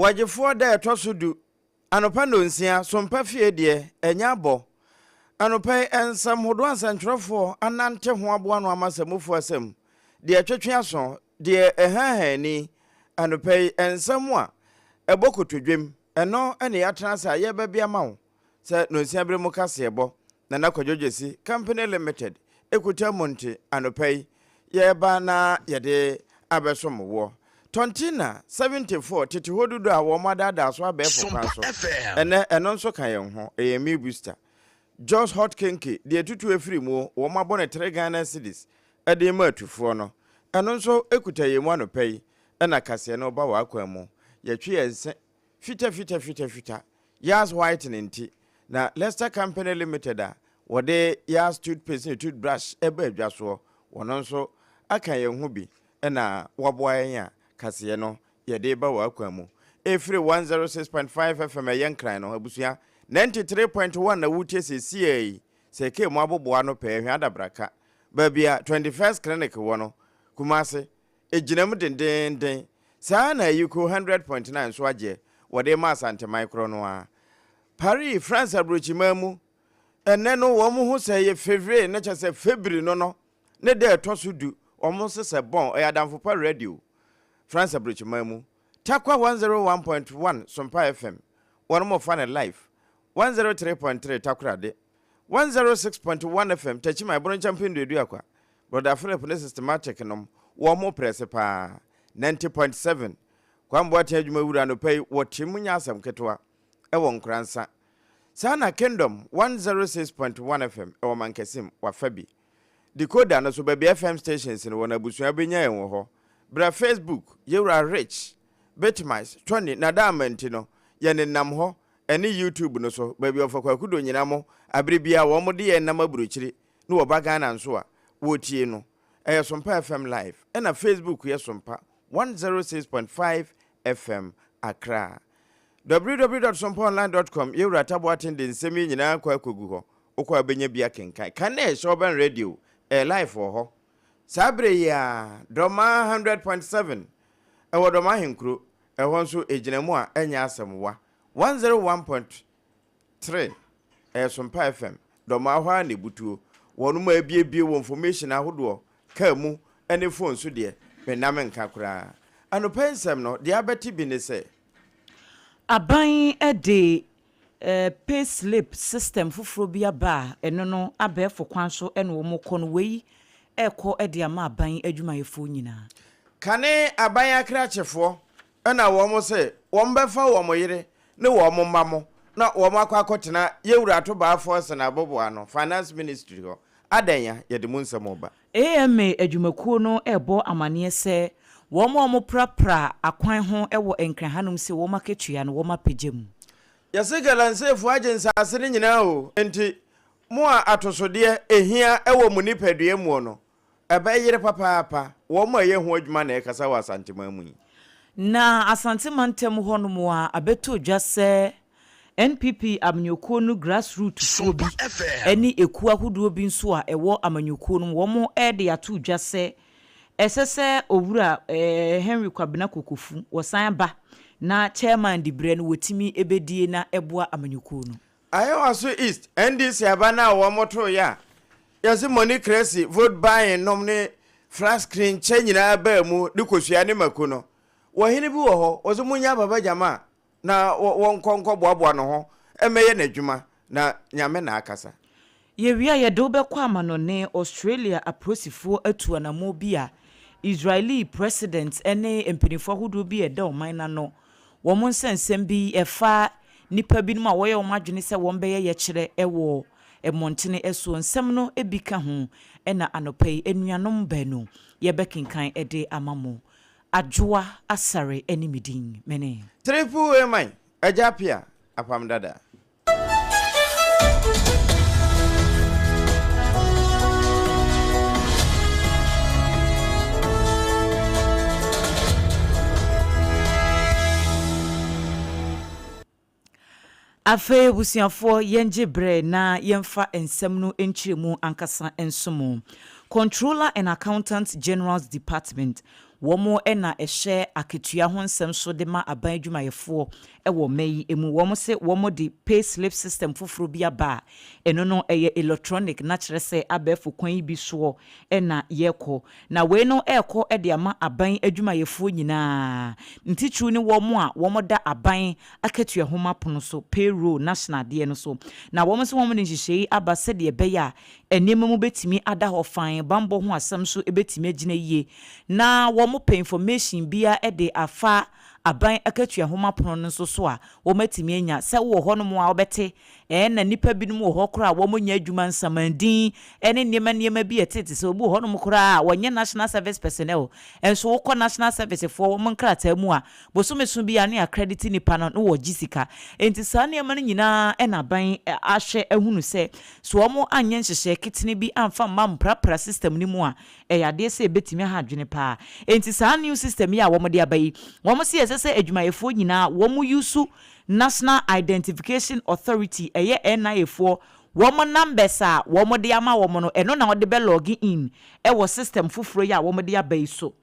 Wɔgyefoɔ da a ɛtɔ so du, anɔpa nnɔnsia, Sompa fie deɛ, ɛnyɛ abɔ. Anɔpa yi, nsɛm hodoɔ a nsɛntwerɛfoɔ anante ho aboa ano ama asammufoɔ asɛm, deɛ ɛtwetwe aso, deɛ ɛhaahaa ani, anɔpa yi, nsɛm a ɛbɔ kotodwem, ɛno na yɛatena ase a yɛreba bi ama wo sɛ nnɔnsia bere mu kaseɛbɔ. Nana Kwadwo Gyasi, Company Limited, Ekuta mu nti, anɔpa yi, yɛreba na yɛde abɛsom woɔ. Tɔntina 74, tete hɔ dudu a wɔadaadaa so abɛɛfo kwan so. Ɛnnɛ, ɛno nso ka yɛn ho. Ɛyɛ meal booster. Jos Hot Kenkey, deɛ ɛtutu afiri mu, wɔabɔ no 3 Ghana cedis de rema atufoɔ no. Ɛno nso kuta yɛn mu anɔpa yi, ɛna kaseɛ no reba w'akwan mu. Yɛtwe yɛn se fita fita fita fita. Yas Whitening nti na Lester Company Limited a wɔde Yas toothpaste ne toothbrush ba adwa soɔ, wɔn nso aka yɛn ho bi na wɔaboa yɛn a kaseɛ no yɛde reba w'akwan mu. Ɛfiri 106.5 FM ɛyɛ Nkran no abusua 93.1 na woretie seesei yi sɛ ɛkaa mu aboboa ano pɛɛ Hwɛ Adabraka baabi a 21st Clinic wɔ no Kumasi Egyina mu dendeenden. Saa ara na Ayiko 100.9 nso agyeɛ wɔde rema Asanteman korɔ no ara. Paris, France aburokyiman mu, ɛnnɛ no wɔn ho sɛ ɛyɛ Fevrier na kyerɛ sɛ Febiri no no ne da a ɛtɔ so du, wɔn sesɛ bɔn, ɛyɛ Adamfo Pa Radio, France aburokyiman mu. Tarkwa 101.1 Sompa FM, wɔn mo fa no live, 103.3 Takoradi, 106.1 FM Techiman Ebronkyɛ Mpem Duaduakwa, Brɔda Philip ne Systematic nom wɔn mo prɛse paa. 90.7 Kwame Boateng adwuma wura anɔpa yi wɔ te mu nyɛ asɛm ketewa ɛwɔ Nkoransa. Saa na Kingdom 106.1 FM ɛwɔ Mankasim wafa bi. Decoder no so baabi FM stations no wɔ no abusua bɛnya yɛn wɔ hɔ. Bra Facebook yɛwura Rich, Bitmice, Tony, Nada Amanti no yɛnenam hɔ ɛne YouTube no so baabi ɔfa Kwaku Donyina mo abere biara wɔn de yɛn nam aburokyiri ne wɔba Ghana nso a wɔtie no ɛyɛ Sompa FM live ɛna Facebook yɛ Sompa 106.5 FM Accra. www.sompaonline.com Yɛwura Taboaten de nsɛm yi nyinaa kɔ akɔgu hɔ wokɔ a wobɛnya bi akenkan. Kane ɛhyɛ Urban Radio ɛyɛ live wɔ hɔ saa berɛ yi ara Dɔmaa 100.7 ɛwɔ Dɔmaa Ahenkuro ɛhɔ nso ɛgyina mu a ɛnyɛ asɛm wa 101.3 ɛyɛ Sompa FM, Dɔmaa hɔ ara na ɛbutuo. Wɔnom a abiebie wɔ information ahodoɔ, car mu ne phone so deɛ, me nna menka koraa. Anɔpa yi nsɛm no, deɛ abɛte bi ne sɛ. Aban de pay slip system foforɔ bi aba a ɛno no abɛɛfo kwan so na wɔkɔ no, wei rekɔ de ama aban adwumayɛfoɔ nyinaa. Kane aban akrakyefoɔ na wɔn se wɔn bɛfa wɔn yere ne wɔn mma mo na wɔn akɔ akɔtena Yɛwura Atobaa Forson aboboano, Finance Ministry hɔ. Adɛn a yɛde mo nsɛm reba? AMA adwumakuo no rebɔ amaneɛ sɛ wɔn a wɔprapra akwan ho wɔ Nkran hanom se wɔn akatua no wɔapagya mu. Yɛse galamseyfoɔ agye nsaase no nyinaa o, enti mo a atosodeɛ hia wɔ mo nipadua muo no, Ɛbɛyere papaapa. Wɔn a ɛyɛ ho adwuma na ɛrekasa wɔ Asanteman mu yi. Na Asante mantam hɔ nom a abɛtɔ dwa sɛ NPP amanyɔkuo no grassroot foɔ bi ne ekuo ahodoɔ bi nso a ɛwɔ amanyɔkuo no mu wɔn de ato dwa sɛ ɛsɛ sɛ Owura Henry Kwabena Kokofu wɔsan ba na chairman diberɛ no wɔtumi bɛdie na ɛboa amanyɔkuo no. Ayewaso East NDC aba no a wɔn too yɛ a yɛse money crazy, vote buying nom ne flat screen kyɛ nyinaa baa mu de kosua ne mako no, wɔ hene bi wɔ hɔ wɔse monnya Baba Gyama na wɔnkɔ nkɔ boaboa ne ho mmɛyɛ n'adwuma na Nyame na akasa. Yɛwie a, yɛde wo bɛkɔ amanɔne Australia apolisifoɔ atu anammɔn bi a Israeli President ne mpanimfoɔ ahodoɔ bi a ɛda ɔman no ano wɔn nsɛnsɛm bi ɛfa nnipa binom a wɔyɛ wɔn adwene sɛ wɔbɛyɛ yɛkyerɛ wɔ mmɔntene soɔ. Nsɛm no bi ka ho na anɔpa yi anuanom baanu yɛbɛkenkan de ama mo. Adwoa Asare ne me din. Mene. Triple A man, Agya Appiah, Apam Dada. Afei abusuafoɔ yɛngye berɛ na yɛmfa nsɛm no nkyerɛmu ankasa nso mo. Controller and Accountant General's Department. Wɔn na ɛhyɛ akatua ho nsɛm so de ma aban adwumayɛfoɔ wɔ ɔman yi mu. Wɔn se wɔn de pay slip system foforɔ bi aba a ɛno no ɛyɛ electronic, na kyerɛ sɛ abɛɛfo kwan yi bi soɔ na yɛrekɔ. Na wei no ɛrekɔ de ama aban adwumayɛfoɔ nyinaa. Ntitiriw ne wɔn a wɔda aban akatua nhoma pono so, payroll national deɛ no so. Na wɔn nso wɔn de nhyehyɛe yi aba sɛdeɛ ɛbɛyɛ a nneɛma mu bɛtumi ada hɔ fann, bammɔ ho asɛm nso bɛtumi agyina yie. Na wɔpɛ information biara de afa aban akatua nhoma pono no nso so a, wɔatumi anya. Sɛ wowɔ hɔnom a wobɛte, ɛɛ na nnipa binom wɔ hɔ koraa a wɔnyɛ adwuma, nsamandin ne nneɛma nneɛma bi a ɛtete sɛ obi wɔ hɔnom koraa a wɔnyɛ national service personnel nso wokɔ national service foɔ wɔn nkrataa mu a, bosome so biara ne accredit nipa no na wɔgye sika. Enti saa nneɛma no nyinaa na aban ahwɛ ahunu sɛ so wɔn anyɛ nhyehyɛe ketene bi amfa mma mprapra system no mu a, ɛyɛ adeɛ sɛ ɛbɛtumi aha adwene paa. Enti saa new system yi a wɔde aba yi, wɔn se ɛsɛ sɛ adwumayɛfoɔ nyinaa wɔn use National Identification Authority, ɛyɛ NIA foɔ, wɔn numbers a wɔde ama wɔn no, ɛno na wɔde bɛ log in wɔ system foforɔ yi a wɔde aba yi so.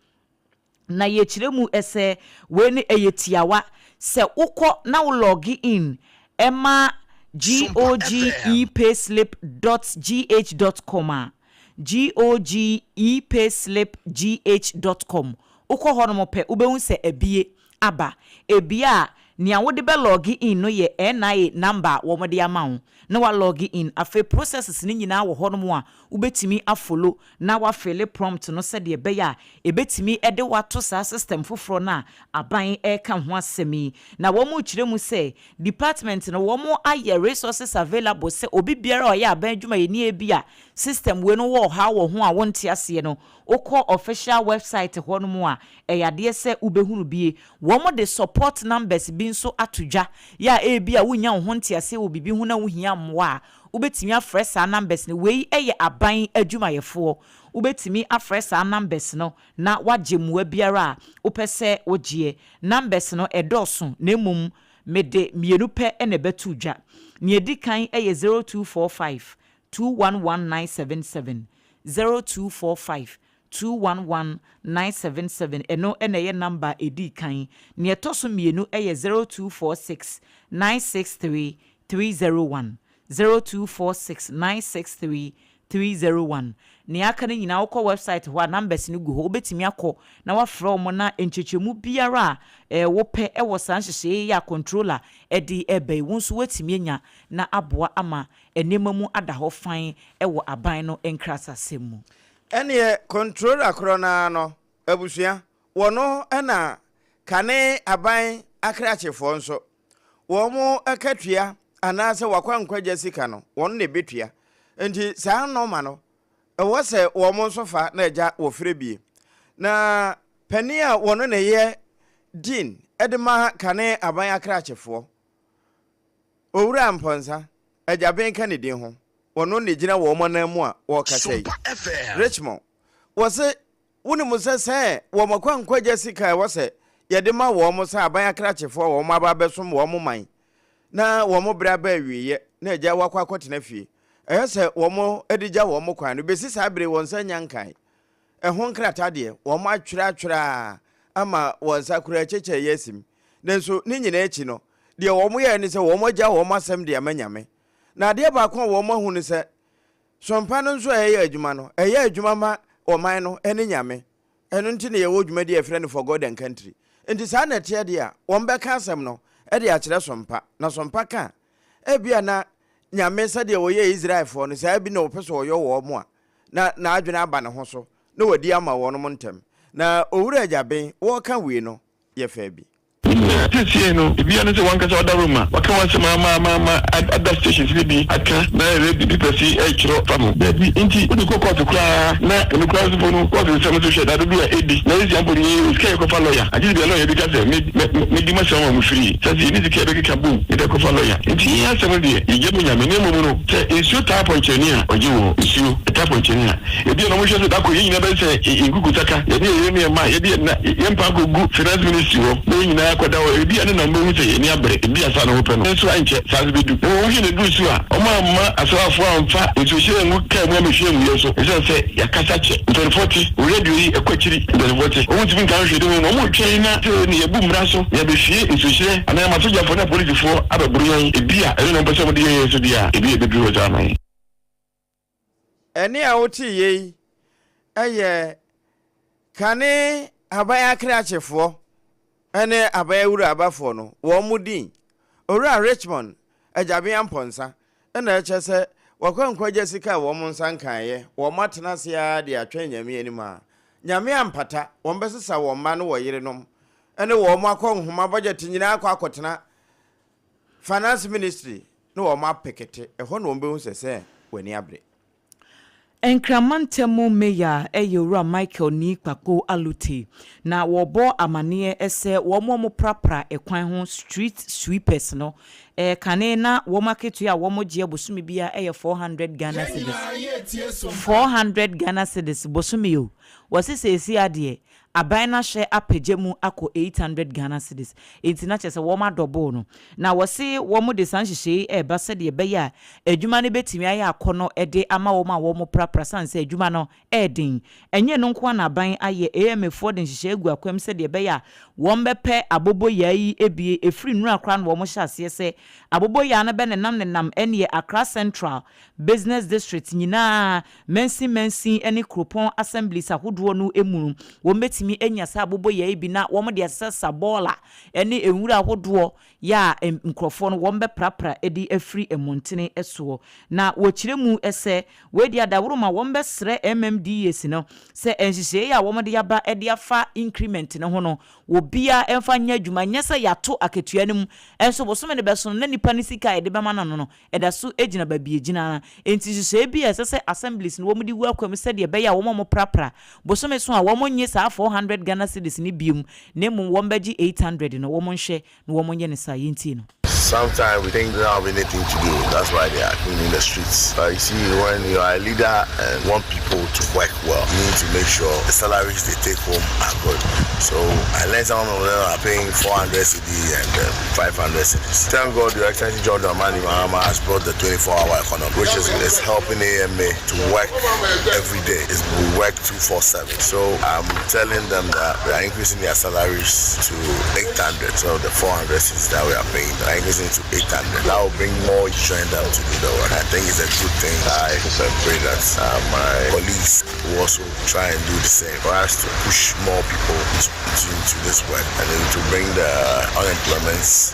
Na yɛkyerɛ mu sɛ wei no ɛyɛ tiawa. Sɛ wokɔ na wo log in ma gogeepayslip.gh.com a, gogeepayslipgh.com, wokɔ hɔnom pɛ, wobɛhu sɛ abie aba. Ebie a, nea wode bɛ log in no yɛ NIA number a wɔde ama wo na wa log in. Afei processes no nyinaa wɔ hɔnom a wobɛtumi afollow na wafill prompt no sɛdeɛ ɛbɛyɛ a ɛbɛtumi de wato saa system foforɔ no a aban ɛreka ho asɛm yi. Na wɔn rekyerɛ mu sɛ department no wɔn ayɛ resources available sɛ obi biara a ɔyɛ aban adwumayɛni bi a system wei no wɔ ɔhaw wɔ ho a wɔnte aseɛ no, wokɔ official website hɔ nom a, ɛyɛ adeɛ sɛ wobɛhunu bie. Wɔn de support numbers bi nso ato dwa yɛ a ebi a wonya wo ho nte aseɛ wɔ biribi ho na wohia mmoa a, wobɛtumi afrɛ saa numbers no. Wei yɛ aban adwumayɛfoɔ. Wobɛtumi afrɛ saa numbers no na wagye mmoa biara a wopɛ sɛ wogyeɛ. Numbers no ɛdɔɔso, na mmom mede mmienu pɛ na ɛbɛto dwa. Nea ɛdi kan yɛ 0245 211977, 0245 211977. Ɛno na ɛyɛ number a ɛdi kan. Nea ɛtɔ so mmienu yɛ 0246 963 301, 0246 963 301. Nea aka no nyinaa, wokɔ website hɔ a, numbers no gu hɔ. Wobɛtumi akɔ na wafrɛ wɔn na nkyɛkyɛmu biara a wopɛ wɔ saa nhyehyɛeɛ yi a controller de ɛba yi, wo nso woatumi anya na aboa ama nneɛma mu ada hɔ fann wɔ aban no nkratasɛm mu. Ɛneɛ controller korɔ naa no, abusua, wɔno na kane aban akrakyefoɔ nso wɔn akatua anaasɛ wakwankwagya sika no, wɔn na ɛbɛtua. Nti saa nɔɔma no ɛwɔ sɛ wɔn nso fa na agya wɔfrɛ bie. Na panin a wɔno na ɛyɛ dean de ma kane aban akrakyefoɔ, Owura Mpɔnsa Agyaben ka ne din ho, wɔno na gyina wɔn anan mu a wɔrekasa yi. Richmond, wɔse wonim sɛ wɔn akwankwagya sika a ɛwɔ sɛ yɛde ma wɔn sɛ aban akrakyefoɔ a wɔn aba abɛsom wɔn man na wɔn berɛ aba awieeɛ na agya wakɔ akɔtena fie, ɛyɛ sɛ wɔn de gya wɔn kwan no, bɛsi saa bere wɔn nsa nya nkan ɛho nkrataa deɛ, wɔn atwerɛ atwerɛ a ama wɔn nsa koraa kyekyɛ yɛ asim. Nanso ne nyinaa akyi no, deɛ wɔn yɛɛ ne sɛ wɔn agya wɔn asɛm de ama Nyame. Na adeɛ baako a wɔn ahu ne sɛ sompa no nso a ɛyɛ adwuma no, ɛyɛ adwuma ma ɔman no ne Nyame. Ɛno nti na yɛwɔ dwumadi a yɛfrɛ no For God and Country. Nti saa na ɛteɛ deɛ a, wɔn bɛka asɛm no de akyerɛ sompa. Na sompa ka a, ebia na Nyame sɛdeɛ ɔyɛɛ Israelfoɔ no, saa bi na ɔpɛ sɛ ɔyɔ wɔn a, na n'adwene aba ne ho so na wadi ama wɔnom ntɛm. Na Owura Agyaben, wɔreka wei no, yɛfaa bi. Seesei no, ebia ne sɛ w'ankasa w'adaworoma, waka w'asɛm ama ama ama ada stations no bi aka na radio bi pɛ se ɛrekyerɛw fa ho. Dabi, nti wode kɔ kɔɔto koraa na ɛno koraa nso mpo no kɔɔto nsɛm nso hwɛ da dodoɔ a edi na yɛsia mpo no yɛn sika yɛkɔfa lɔya agye sɛ bia lɔya bi ka sɛ me me medi m'asɛm ama mo firii sɛ sɛ yɛnni sika yɛbɛkeka bom yɛde akɔfa lɔya nti yɛn asɛm no deɛ yɛgya mu Nyame na mmom no sɛ nsuo taa pɔnkyerɛni a ɔgye wɔ nsuo ɛtaa pɔnkyerɛni a Ebia na wɔhwɛ sɛ da koro yɛn nyinaa bɛyɛ sɛ yɛn nkukusaka, yɛne yɛn yere ne yɛn mma, yɛde yɛn nna, yɛn mpa akogu Finance Ministry hɔ, na yɛn nyinaa akɔda hɔ. hɔ, ebia ɛno na wɔbɛhu sɛ yɛn ani abere, ebia saa na wɔpɛ no. Nanso ankyɛ, saa nso bɛdu. Na mmom wohwɛ na ɛduru so a, wɔamma asraafoɔ amfa nsuohyire angu kaa mu ammɛhwie angu yɛn so, ɛsiane sɛ yɛakasa kyɛ. Mpanimfoɔ te, wo radio yi ɛkɔ akyiri, mpanimfoɔ te. Wɔntumi nka nhwɛ ne ho, wɔretwɛn na sɛ ne yɛabu mmara so na yɛabɛhwie nsuohyire anaa yɛama asogyafoɔ ne apolisifoɔ abɛboro yɛn, ebia ɛno na wɔpɛ sɛ wɔde yɛ yɛn nso deɛ a, ebia ɛbɛduru hɔ saa ama yɛn. Ɛnne a wotee yei yɛ kane aban akrakyefoɔ ne aban awurabafoɔ no wɔn mu din. Owura Richmond Agyabea Mpɔnsa na ɛkyɛ sɛ wɔkɔ nkwagya sika a wɔn nsa nkaeɛ, wɔn atena ase ara de atwɛn Nyame anim a, Nyame ampata, wɔn bɛsesa wɔn mma ne wɔ yerenom ne wɔn akɔ nhoma budget nyinaa akɔ akɔtena Finance Ministry ne wɔn apekete, ɛhɔ na wɔn bɛhu sɛ sɛ w'ani abere. Nkran mantam mu Mayor yɛ Owura Michael Nii Kpakpo Alute na wɔrebɔ amaneɛ sɛ wɔn a wɔprapra kwan ho, street sweepers, no, kane na wɔn akatua a wɔgyeɛ bosome biara yɛ 400 Ghana cedis, 400 Ghana cedis bosome o, wɔse seesei ara deɛ Aban no ahyɛ apagya mu akɔ 800 Ghana cedis, enti na kyerɛ sɛ wɔn adɔbol no. Na wɔse wɔn de saa nhyehyɛe yi reba sɛdeɛ ɛbɛyɛ a adwuma no bɛtumi ayɛ akɔnnɔ de ama wɔn a wɔprapra sane sɛ adwuma no yɛ den. Ɛnyɛ ɛno nko ara na aban ayɛ, AMA foɔ de nhyehyɛe agu akwan mu sɛdeɛ ɛbɛyɛ a wɔbɛpɛ aboboyaa yi bie, ɛfiri nnora koraa na wɔhyɛ aseɛ sɛ aboboyaa no bɛnenam nenam ɛneɛ Accra Central Business District nyinaa Mansin mansin ne kuropɔn assemblies ahodoɔ no mu no, wɔbɛtumi anya saa aboboyaa yi bi na wɔde asesasesa bɔɔla ne nwura ahodoɔ yɛ a nkurɔfoɔ no wɔbɛprapra de afiri mmɔntene soɔ. Na wɔkyerɛ mu sɛ, wei deɛ adaworoma wɔbɛsrɛ MMDAs no sɛ nhyehyɛeɛ a wɔde aba de afa increment no ho no, obiara mfa nyɛ adwuma, nyɛ sɛ yɛato akatua no mu nso bosome no bɛso no na nipa no sika a yɛde bɛma no no ɛda so gyina baabi a egyina ara. Enti nhyehyɛe bi a ɛsɛ sɛ assemblies no wɔde gu akwan mu sɛdeɛ ɛbɛyɛ a wɔn a wɔprapra bosome so a wɔnnye saa 400 Ghana cedis no biom na mmom wɔbɛgye 800 no, wɔnhwɛ na wɔnyɛ no saa. Yɛntie no. Sometimes we think they don't have anything to do, that's why they are cleaning the streets. But you see, when you are a leader and want people to work well, you need to make sure the salaries they take home are good. So I learned some of them are paying 400 cedi and 500 cedis. Thank God Your Excellency John Dramani Mahama has brought the 24-hour economy, which is, is helping AMA to work every day. It's, we work 247. So I'm telling them that we are increasing their salaries to 800. So the 400 cedis that we are paying, we are increasing to 800. That will bring more join them to do the work. I think it's a good thing. I hope and pray that my colleagues will also try and do the same for us to push more people to, to, into this work and then to bring the unemployment.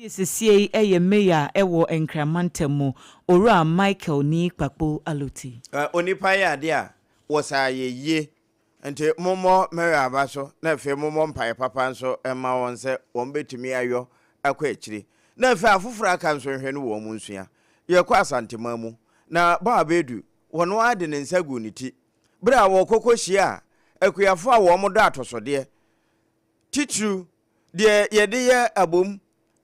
Sesie yi yɛ Mayor wɔ Nkran mantam mu, Owura Michael Nii Kpakpo Aloti. Onipa yɛ adeɛ a, wɔsaa yɛ yie. Nti mommɔ Mary aba so na afei mommɔ mpaeɛ papa nso mma wɔn sɛ wɔn bɛtumi ayɔ akɔ akyiri. Na afei afoforɔ a aka nso nhwɛ ne wɔn nsua. Yɛkɔ Asanteman mu, na Bawa Bedu, wɔno ara de ne nsa guu ne ti berɛ a wɔkɔ kɔhyiaa akuafoɔ a wɔn dɔ atosodeɛ, titiriw deɛ yɛde yɛ abom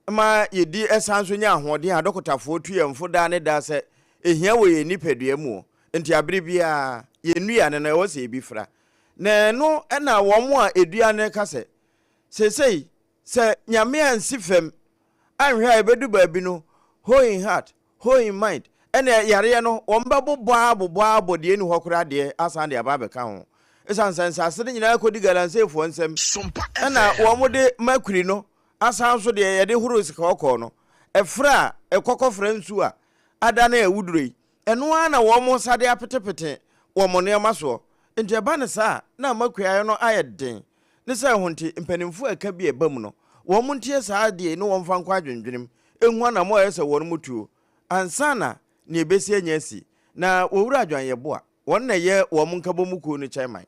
ma yɛdi san nso nya ahoɔden a adɔkotafoɔ tu yɛn fo daa ne daa sɛ ɛhia wɔ yɛn nipadua mu nti abere biara yɛn nnuane no ɛwɔ sɛ ebi fra. Na ɛno na wɔn a ɛdua no ka sɛ seesei sɛ Nyame ansi fam anhwɛ a ɛbɛdu baabi no hoe in heart, hoe in mind, ɛna yareɛ no wɔn bɛbobɔ ara bobɔ ara bɔ deɛ ɛni hɔ koraa deɛ asan de aba abɛka ho. Ɛsiane sɛ nsase no nyinaa kɔdi galamseyfoɔ nsam ɛna wɔn de mercury no asan nso deɛ yɛde horo sika kɔkɔɔ no ɛfra a ɛkɔkɔ fra nsuo a adane awuduro yi ɛno ara na wɔn nsa de apetepete wɔn nneɛma soɔ nti ɛba no saa a na ama kuayɛ no ayɛ den ne sɛ ɛho nti mpanimfoɔ a ɛka bi a ɛba mu no wɔn ntie saa adeɛ yi ne wɔn mfa nkɔ adwendwenem nhu anammɔn a ɛyɛ sɛ wɔn mu tuo ansa na nea ɛbɛsi anya asi na wɔwura adwanyɛboa wɔn na ɛyɛ wɔn nkabɔmu kuo no chairman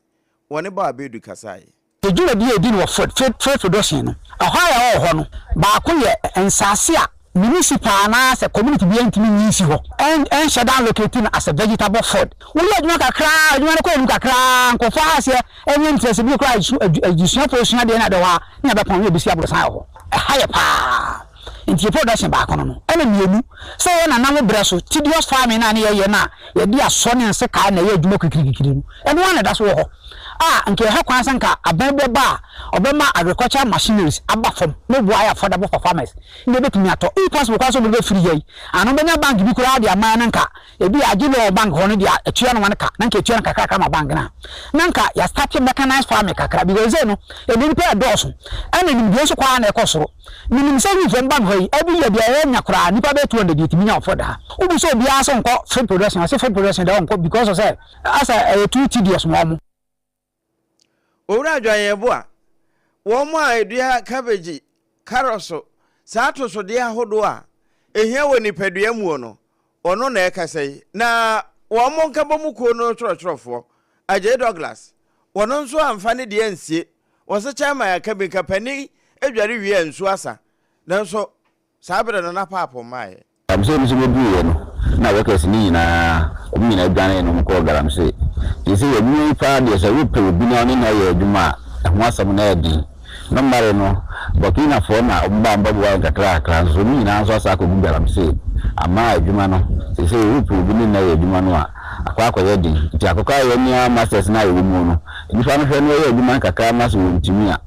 wɔne Bawa Bedu kasaeɛ. Yɛ dwumadi a yɛdi no wɔ Fred Fred Fred Production no, ɛhɔ a yɛwɔ hɔ no, baako yɛ nsaase a municipal anaasɛ community biara ntumi nyi nsi hɔ, ɛnhyɛ da allocate no as a vegetable field. Woyɛ adwuma kakra a, adwuma no kɔ anim kakra a, nkurɔfoɔ aseɛ ɛnyɛ interest bi koraa, adesuafoɔ sua adeɛ no ade hɔ a, ne yɛbɛpɔn ne yɛbɛsi aborosan wɔ hɔ. Ɛha yɛ paa. Nti yɛ production baako no no. Ɛna mmienu, sɛ yɛ nananom berɛ so tedious farming no a ne yɛyɛ no a yɛde asɔ ne nsekaa na ɛyɛ adwuma kikirikikiri no, ɛno ara na ɛda so wɔ hɔ a nka yɛhwɛ kwan sɛ nka aban bi bɛba a ɔbɛma agricultural machineries aba fam na ɛboa ayɛ affordable for farmers na yɛbɛtumi atɔ. If possible koraa sɛ wɔde bɛfiri ha yi anaa wɔbɛnya bank bi koraa de ama yɛn na nka Ebia agye loan wɔ bank hɔ no de atua no wɔn ka na nka etua no kakrakra ma bank no a, na nka yɛ start mechanized farming kakra because seesei no ɛnɛ nipa ɛdɔɔso ɛna nimdeɛ nso kɔ ara na ɛkɔ soro. Menim sɛ youth wɔn ba me hɔ yi every year biara yɛnya koraa nipa bɛyɛ 200 yɛtumi nya wɔ field ha. Wobu sɛ obiara sɛ ɔnkɔ field production ɔse field production deɛ ɔnkɔ because of sɛ asɛ ɛyɛ too tedious ma wɔn. Owura Adwanyɛboa, wɔn a ɛdua cabbage, karɔso, saa atosodeɛ ahodoɔ a ɛhia wɔ nipadua muo no, ɔno na ɛrekasa yi. Na wɔn nkabɔmu kuo no twerɛtwerɛfoɔ, Adjei Douglas, ɔno nso amfa ne deɛ ansie. Ɔse chairman aka bi nka panin dware wie a nsuo asa. Nanso Saa berɛ no na paapo mmaeɛ. Galamsey no nso bɛduruiɛ no, na workers no nyinaa, wɔn nyinaa dwanee na wɔkɔɔ galamsey. Seesei adwuma yi paa deɛ, sɛ wopɛ obi na wo ne no ayɛ adwuma a, ɛho asɛm no yɛ den. Normally no, Burkinafoɔ na wɔba a wɔbɛboa yɛn kakrakakra, nso wɔn nyinaa nso asan akɔgu galamsey. Ama adwuma no, seesei wopɛ obi ne no ayɛ adwuma no a, akɔ akɔyɛ den. Nti akɔkɔ a yɛn ara masters no a yɛwɔ mu no, Nnipa no hwɛ na ɔyɛ adwuma no kakra na sɛ ɔntumi a,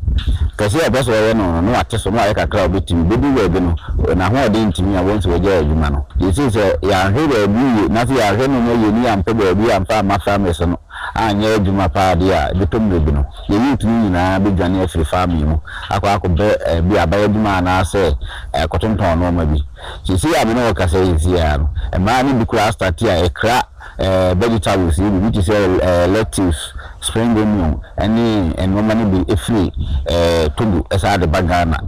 kɛseɛ a ɔpɛ sɛ ɔyɛ no no, na wate so na wayɛ kakra a ɔbɛtumi. Bɛduru baabi no, n'ahoɔden ntumi a, wobɛhu sɛ wagyae adwuma no. Seesei sɛ yɛanhwɛ baabi yie, na sɛ yɛanhwɛ nneɛma yie na yɛampɛ baabi amfa amma farmers no anyɛ adwuma paa deɛ a, ɛbɛtɔ mmerɛ bi no, yɛn youth no nyinaa bɛdwane afiri farming mu akɔ akɔpɛ bi aban adwuma anaasɛ akɔtontɔn nneɛma bi. Seesei a me ne wo rekasa yi seesei ara no, mmaa no bi koraa astate a ɛkra vegetables yi bi te sɛ lettuce, spring onion ne nnoɔma no bi firi Togo san de ba Ghana.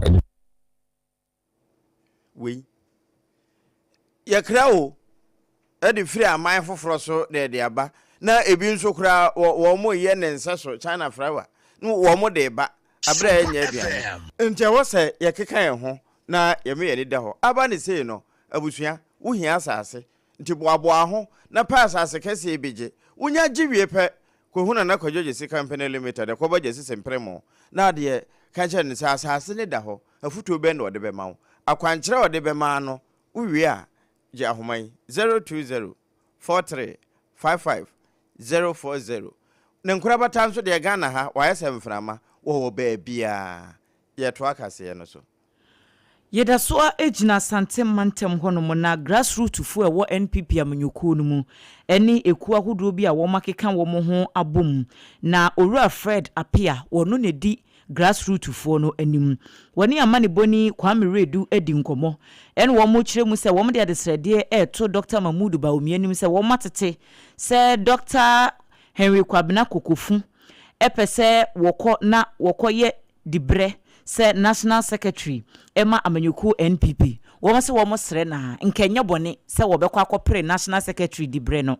Wei yɛkra o de firi aman foforɔ so na ɛde aba na ebi nso koraa wɔn yɛ ne nsa so China flower na wɔn de ba abere a ɛnyɛ aduane. Nti ɛwɔ sɛ yɛkeka yɛn ho na yɛma yɛn ani da hɔ. Aba ne sei no abusua wohia asase Nti boaboa ho na pɛ asase kɛseɛ bi gye. Wonya gye wie pɛ, kɔhu Nana Kwadwo Gyasi Company Limited, kɔbɔ Gyasi Sempremo na adeɛ, ka kyerɛ no sɛ asase no da hɔ, afutuo bɛn na ɔde bɛma wo? Akwankyerɛ a ɔde bɛma no, wowie a, gye ahoma yi, 020 43 55 040. Ne nkorabata nso deɛ Ghana ha, wayɛ sɛ mframa, wɔwɔ baabiara. Yɛtoa kaseɛ no so. Yɛda so ara gyina Asante mantam hɔnom na grassroot foɔ a ɛwɔ NPP amanyɔkuo no mu ne ekuo ahodoɔ bi a wɔakeka wɔn ho abom na Owura Fred Appiah ɔno na ɛdi grassroot foɔ no anim. Wɔne amanebɔni Kwame Wiredu adi nkɔmmɔ ɛna wɔkyerɛ mu sɛ wɔde adesrɛdeɛ reto Dɔkta Mahmood Bawumia anim sɛ wɔatete sɛ Dɔkta Henry Kwabena Kokofu pɛ sɛ wɔkɔ na wɔkɔyɛ dibrɛ sɛ National Secretary ma amanyɔkuo NPP. Wɔn se wɔn srɛ no a, nka ɛnyɛ bɔne sɛ wɔbɛkɔ akɔpere National Secretary dibrɛ no.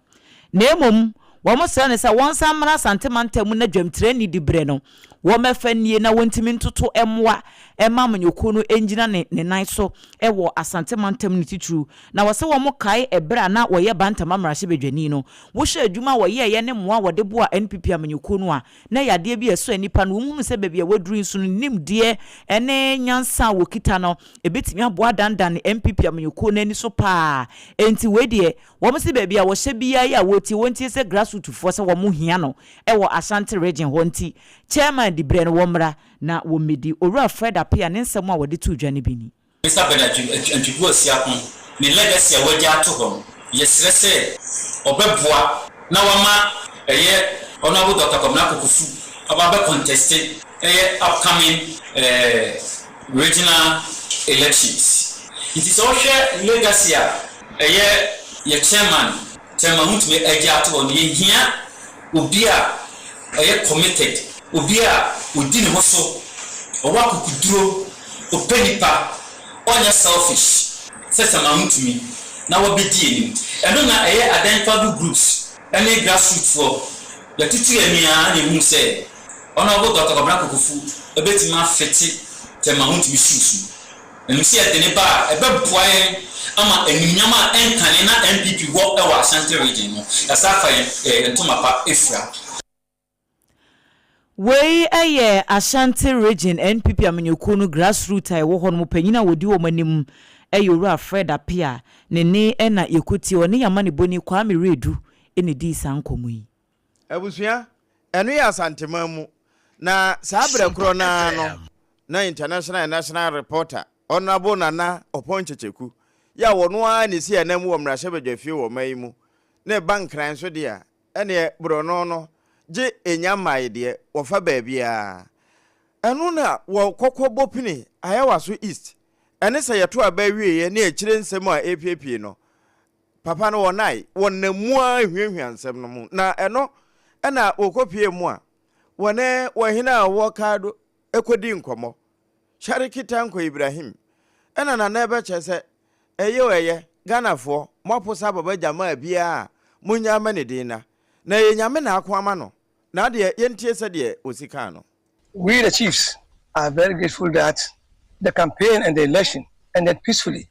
Na mmom wɔn srɛ no sɛ wɔnsan mmra Asante mantam mu na dwamtirani dibrɛ no wɔmmɛfa nnie na wɔntumi ntoto mmoa mma amanyɔkuo no ngyina ne ne nan so wɔ Asante mantam no titiriw. Na wɔse wɔn kae ɛberɛ a na wɔyɛ Bantama mmarahyɛbadwani no, wohwɛ adwuma a wɔyɛeɛ ne mmoa a wɔde boaa NPP amanyɔkuo no a, na ɛyɛ adeɛ bi a ɛsɔ ani pa no, wɔhunu sɛ baabi a wɔaduru yi nso no, nimdeɛ ne nyansa a wɔkita no, ɛbɛtumi aboa adanedane NPP amanyɔkuo no ani so pa ara. Enti wei deɛ, wɔn se baabi a wɔhyɛ biara yi a wɔretie, wɔntie sɛ grassroot foɔ sɛ wɔn hia no wɔ Ashanti region hɔ nti, Chairman diberɛ no wɔmmra na wɔmmɛdi. Owura Fred Appiah ne nsɛm a wɔde too dwa no bi ni. Mister Bernard Antwi Boasiako ne legacy a wagya ato hɔ no, yɛsrɛ sɛ ɔbɛboa na wama ɛyɛ Honourable Doctor Kwabena Kokofu aba abɛ conteste ɛyɛ upcoming regional elections. Nti sɛ wohwɛ legacy a ɛyɛ yɛ chairman, Chairman Wontumi agya ato hɔ no, yɛhia obi a ɔyɛ committed, obi a odi ne ho so, ɔwɔ akokoduro, ɔpɛ nnipa, ɔnyɛ selfish sɛ Samahutumi na wabɛdi anim. Ɛno na ɛyɛ identifiable groups ne grassroot foɔ yɛtutu yɛn ani ara na yɛhunu sɛ Honourable Doctor Kwabena Kokofu bɛtumi afete Tɛmahutumi shoes mu. Ɛno sɛ yɛde no ba a, ɛbɛboa yɛn ama animuonyam a ɛnkane na NPP wɔ wɔ Ashanti Region no, yɛasan afa yɛn ntoma pa afira. Wei yɛ Ashanti Region NPP amanyɔkuo no grassroot a ɛwɔ hɔ no mu panyin a ɔdi wɔn anim yɛ Owura Fred Appiah. Ne nne na yɛkɔtie. Ɔne yɛn amanebɔni Kwame Wiredu na ɛdii saa nkɔmmɔ yi. Abusua, ɛno yɛ Asanteman mu. Na saa berɛ korɔ no ara no, na International and National Reporter, Honourable Nana Oppong Kyekyeku, yɛ a ɔno ara na ɛsi ananmu wɔ mmarahyɛbadwafie wɔ ɔman yi mu, na ɛba Nkran nso deɛ a, ɛneɛ borɔno no gye ɛnya mmae deɛ wɔfa baabiara. Ɛno na wɔ Kɔkɔbɔ Pini, Ayawaso East, ɛne sɛ yɛto aba awieɛ ne akyire nsɛm a ɛrepiepie no, papa no wɔnae, wɔnam mu ara huahua nsɛm no mu. Na ɛno na wɔkɔpie mu a, wɔne ɔhene a ɔwɔ Kado kɔdi nkɔmmɔ, Shariki Tanko Ibrahim, ɛna Nana ɛbɛkyɛ sɛ Ɛyɛ o ɛyɛ, Ghanafoɔ, moaposa Baba Jamaa biara a, monnyaa mma ne din na. Na ɛyɛ Nyame na ako ama no. Na adeɛ, yɛntie sɛdeɛ ɔsi kaa no. We the chiefs are very grateful that the campaign and the election ended peacefully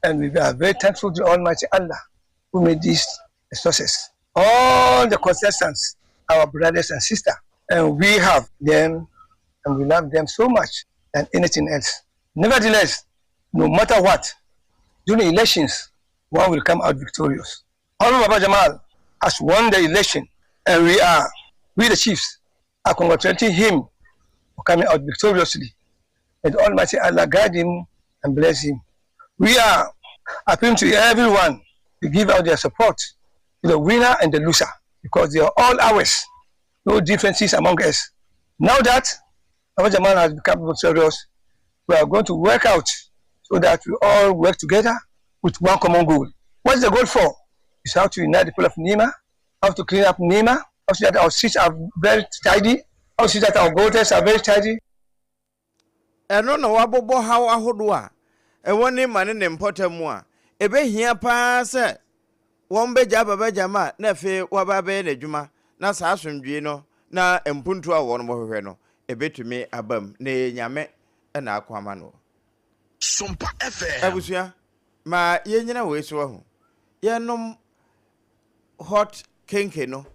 and we are very thankful to Almighty Allah who made this a success. All the contestants are our brothers and sisters and we have them and we love them so much than anything else. Nevertheless, no matter what, during elections, one will come out victorious. Honorable Baba Jamal has won the election and we are, we the chiefs, are congratulating him for coming out victoriously. May the Almighty Allah guide him and bless him. We are appealing to everyone to give out their support to the winner and the loser because they are all ours. No differences among us. Now that Baba Jamal has become victorious, we are going to work out so that we all work together with one common goal. What's the goal for? It's how to unite the people of Nima, how to clean up Nima, how to see that our streets are very tidy, how to see that our gutters are very tidy. Ɛno na wɔabobɔ haw ahodoɔ a ɛwɔ Nima ne ne mpɔtam mu a ɛbɛhia pa ara sɛ wɔbɛgyaa Baba Gyama na afei waba abɛyɛ n'adwuma na saa asomdwoe no na mpuntuo a wɔhwehwɛ no ɛbɛtumi aba mu na ɛyɛ Nyame na ako ama no. Sompa FM. Abusua, ma yɛnnyina wei so ahu. Yɛnnom hot kenke no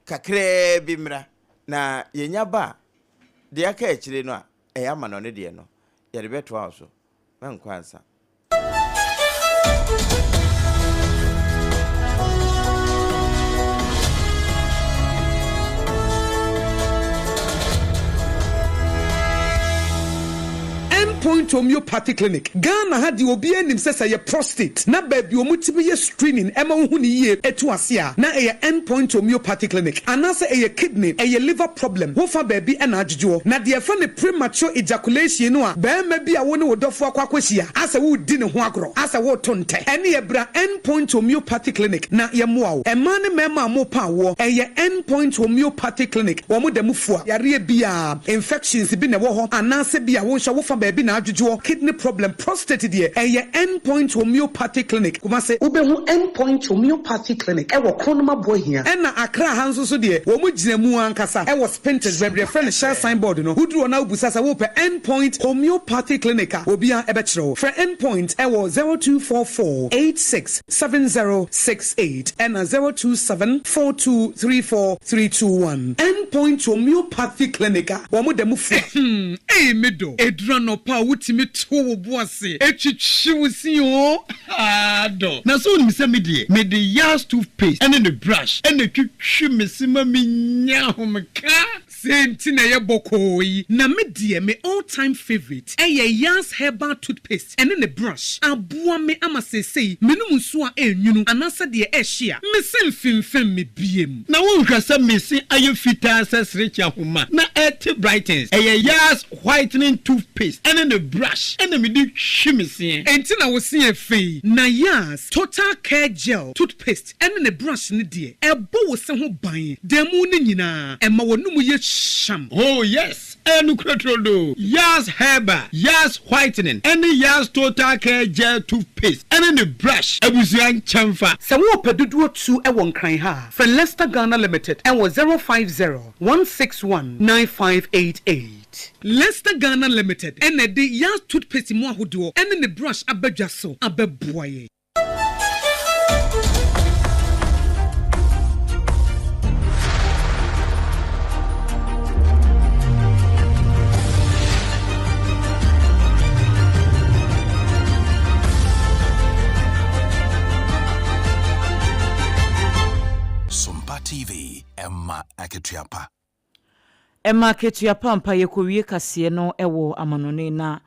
kakraa bi mmra na yɛnya ba a, deɛ aka akyire no a ɛyɛ amanɔne deɛ no, yɛde bɛtoa wo so. Mɛnkɔ ansa. End Point Homeopathy Clinic, Ghana ha deɛ obiara nim sɛ sɛ ɛyɛ prostate na baabi a wɔtumi yɛ screening ɛma wohu no yie ɛtu ase a na ɛyɛ End Point Homeopathy Clinic anaasɛ ɛyɛ kidney, ɛyɛ liver problem wofa baabi na adwodwoɔ na deɛ yɛfrɛ no premature ejaculation no a barima bi a wo ne wo dɔfo akɔ akɔhyia asɛ woredi ne ho agorɔ asɛ woreto ntɛ ɛneɛ bra End Point Homeopathy Clinic na yɛmmoa wo. Mmaa ne mmarima a morepa awoɔ ɛyɛ End Point Homeopathy Clinic wɔn da mu fua yareɛ biara, infections bi na ɛwɔ hɔ anaasɛ bi a wo nso wofa baabi na adwodwoɔ, kidney problem, prostate deɛ ɛyɛ End Point Homeopathy Clinic, Kumasi. Wobɛhu End Point Homeopathy Clinic wɔ Kronum Aboahia. Ɛna Accra ha nso so deɛ wɔn gyina mu ankasa wɔ Spintex baabi yɛfrɛ no Shell sign board no. Woduru hɔ na wobisa sɛ wopɛ End Point Homeopathy Clinic a, obiara bɛkyerɛ wo. Frɛ End Point wɔ 0244 86 7068 ɛna 027 4234 321. End Point Homeopathy Clinic a wɔn da mu fua. Hmm, ei me dɔ, ɛduru anɔpa a wotumi to wo bo ase twitwi wo se oo, haa dɔ. Na so wonim sɛ me deɛ, mede Yas toothpaste ne ne brush na ɛtwitwi me se ma menya ahomeka? Sei nti na ɛyɛ bɔkɔɔ yi. Na me deɛ me all time favourite ɛyɛ Yas herbal toothpaste ɛne ne brush. Aboa me ama seesei menom nsuo a ɛnwunu anaasɛ deɛ ɛhye a, me se mfemfem me biem. Na wonhwɛ sɛ me se ayɛ fitaa sɛ serekye ahoma na ɛte brightens. Ɛyɛ Yas whitening toothpaste ɛne ne brush ɛna mede twi me seɛ. Enti na wo se yɛ fɛ yi. Na Yas total care gel toothpaste ɛne ne brush no deɛ, ɛbɔ wo se ho ban da mu no nyinaa, ɛma w'anomu yɛ hyeam. Oh yes, ɛyɛ nokorɛ turodoo. Yas Herbal, Yas Whitening, ɛne Yas Total Care Gel Toothpaste ɛne ne brush abusua nkyɛnfa. Sɛ worepɛ dodoɔ tu wɔ Nkran ha a, frɛ Lester Ghana Limited wɔ 050 161 9588. Lester Ghana Limited na ɛde Yas Toothpaste mu ahodoɔ ne ne brush aba dwa so abɛboa yɛn. akatua pa. Ɛma akatua pa ampa. Yɛkɔwie kaseɛ no wɔ amanɔne na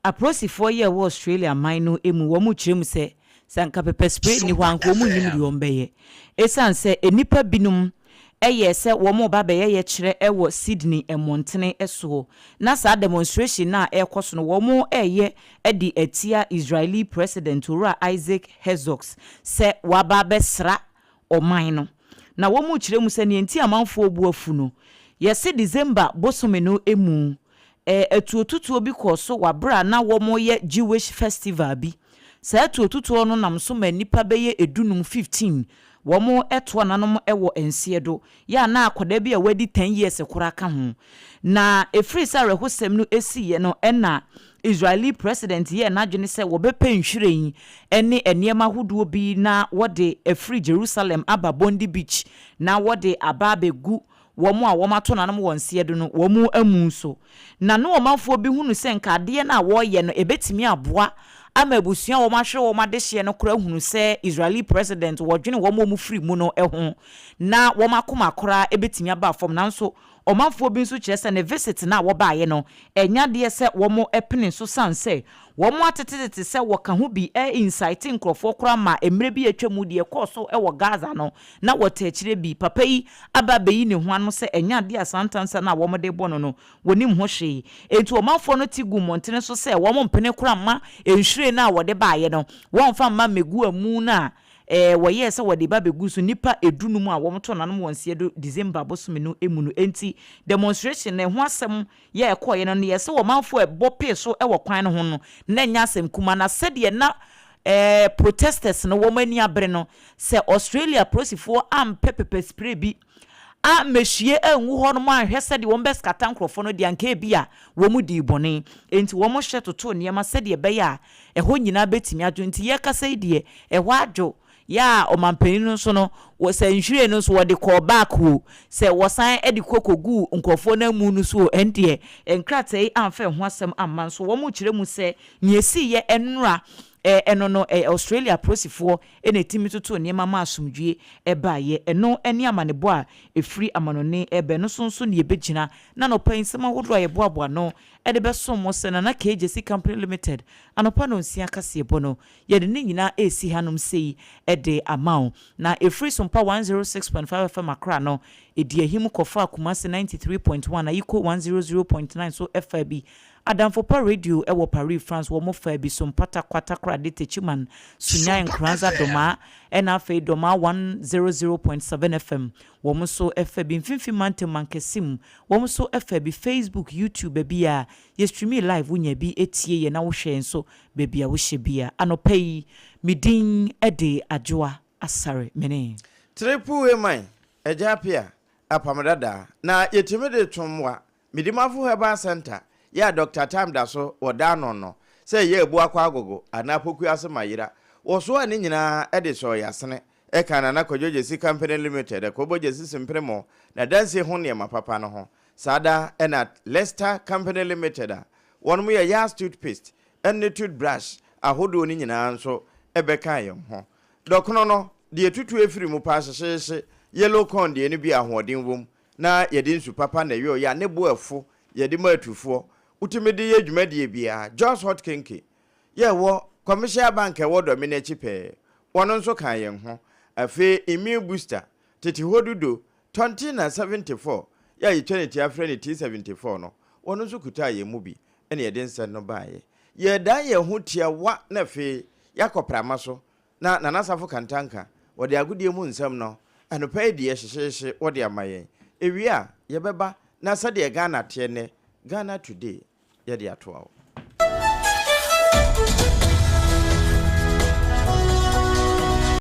apolisifoɔ yi a ɛwɔ Australia man no mu wɔn rekyerɛ mu sɛ sɛ anka pepper spray nni hɔ a anka wɔn nnim deɛ wɔn bɛyɛ. Ɛsiane sɛ nnipa binom yɛɛ sɛ wɔn reba abɛyɛ yɛkyerɛ wɔ Sydney mmɔntene soɔ na saa demonstration no a ɛrekɔ so no wɔn reyɛ de atia Israeli President Owura Isaac Herzog sɛ waba abɛsra ɔman no. Na wɔrekyerɛ mu sɛ nea enti a amanfoɔ bo afu no, yɛse December bosome no mu, atuotutuo bi kɔɔ so wɔ berɛ a na wɔreyɛ Jewish festival bi. Saa atuotutuo no nam so ma nnipa bɛyɛ edunum, 15, wɔtoa nanom wɔ nseɛ do, yɛ a na akwadaa bi a wadi 10 years koraa ka ho. Na ɛfiri sɛ awerɛhosɛm no siiɛ no na Israeli president yɛɛ n'adwene sɛ wɔbɛpɛ nhwiren ne nneɛma ahodoɔ bi na wɔde afiri Jerusalem aba Bondi Beach na wɔde aba abɛgu wɔn a wɔato nanom wɔ nseɛ do no wɔn amu so. Na ne ɔmanfoɔ bi hunu sɛ nka adeɛ no a wɔreyɛ no ɛbɛtumi aboa ama abusua a wɔahwere wɔn adehyeɛ no koraa ahunu sɛ Israeli president wɔdwene wɔn a wɔfiri mu no ho na wɔn akoma koraa bɛtumi aba fam. Nanso ɔmanfoɔ bi nso kyerɛ sɛ ne visit no a wɔbaeɛ no ɛnyɛ adeɛ sɛ wɔpene so sane sɛ wɔn atetetete sɛ wɔka ho bi incite nkurɔfoɔ koraa ma mmerɛ bi a atwa mu deɛ ɛkɔɔ so wɔ Gaza no na wɔte akyire bi. Papa yi aba abɛyi ne ho ano sɛ ɛnyɛ adeɛ a saa ntansa no a wɔde rebɔ no no wɔnim ho hwee. Enti ɔmanfoɔ no te gu mmɔntene so sɛ wɔmpene koraa mma nhwiren no a wɔde baeɛ no wɔmfa mma mmɛgu amu no a wɔyɛɛ sɛ wɔde reba abɛgu so nnipa edunum a wɔtoo nanom wɔn nseɛ do December bosome no mu no. Enti demonstration no ɛho asɛm yɛ a ɛkɔeɛ no, neɛ sɛ ɔmanfoɔ a ɛbɔ pee so wɔ kwan no ho no, na ɛnyɛ asɛm kumaa. Na sɛdeɛ na protesters no wɔn ani abere no, sɛ Australia apolisifoɔ ampɛ pepper spray bi ammɛhwie angu hɔnom anhwɛ sɛdeɛ wɔbɛskata nkurɔfoɔ no deɛ, anka ebia wɔn dii bɔne. Enti wɔhyɛ totoo nneɛma sɛdeɛ ɛbɛyɛ a ɛhɔ nyinaa bɛtumi adwo. Nti yɛrekasa yi deɛ, ɛhɔ adwo. Yɛ a ɔmanpanin no nso no, wɔ sɛ nhwiren no nso wɔde kɔɔ back o, sɛ wɔsan de kɔ kɔguu nkurɔfoɔ no amu no so o, ɛndeɛ nkrataa yi amfa ɛho asɛm amma. Nso wɔrekyerɛ mu sɛ nea ɛsiiɛ nnora ɛno no, ɛyɛ Australia apolisifoɔ na ɛtumi totoo nneɛma maa asomdwoeɛ baeɛ. Ɛno ne amanebɔ a ɛfiri amanɔne reba. Ɛno so nso na yɛbɛgyina na anɔpa yi nsɛm ahodoɔ a yɛboaboa ano de bɛsom mo sɛ Nana Kay Gyasi Company Limited anɔpa nnɔnsia kaseɛbɔ no, yɛde ne nyinaa resi hanom sei de ama wo. Na ɛfiri Sompa 106.5 FM Accra no, ɛdi ahim kɔfaa Kumasi 93.1, Ayiko 100.9 so faa bi. Adamfo Pa Radio wɔ Paris, France, wɔn faa bi, Sompa Tarkwa, Takoradi, Techiman, Sunyani, Sompa Nkoranza, FM. Domaa, ɛna afei Domaa 100.7 FM, wɔn nso faa bi. Mfimfini Mantam Mankasim, wɔn nso faa bi. Facebook, YouTube, baabiara yɛ streamii live, wonya bi tie yɛn na wohwɛ yɛn nso baabi a wohyɛ biara. Anɔpa yi, me din de Adwoa Asare Mene. Triple A man, Agya Appiah, Apam Dadaa, na yɛtumi de to mmoa Medimafo Herbal Centre yɛ a Dɔkta Tam da so wɔ da ano no, sɛ ɛyɛ Abuakwa Agogo anaa Pokuase Mayera, wɔsoaa ne nyinaa de sɔɔ yɛn asene. Ɛka Nana Kwadwo Gyasi Company Limited, Akobo Gyasi Sempremo, n'adansie ho nneɛma papa no ho. Saa da na Lester Company Limited a wɔnom yɛ Yas Toothpaste ne toothbrush ahodoɔ no nyinaa nso bɛkaa yɛn ho. Dɔkono no, deɛ ɛtutu afiri mu paa hyehyeehye, yellow corn deɛ no bi a ahoɔden wom na yɛde nsu papa na ɛyɔeɛ a ne bo ɛfo yɛde ma atufoɔ wotumi de yɛ dwumadie biara. Jos Hot Kenke yɛ ɛwɔ Commercial Bank a ɛwɔ Dɔme no akyi pɛɛ wɔn nso kaa yɛn ho. Afei Immune Booster, Tete Hɔ Dudo, Tɔntina 74 yɛ a yɛtwa ne ti afrɛ no T74 no wɔn nso kutaa yɛn mu bi na yɛde nsɛm no baeɛ. Yɛredan yɛn ho tiawa na afei yɛakɔ prama so Na Nana Safo Kantanka, wɔde agodie mu nsɛm no, anɔpa yi deɛ hyehyeehye wɔde ama yɛn. Ɛwie a, yɛbɛba na sɛdeɛ Ghana teɛ nnɛ, Ghana Today, yɛde atoa wo.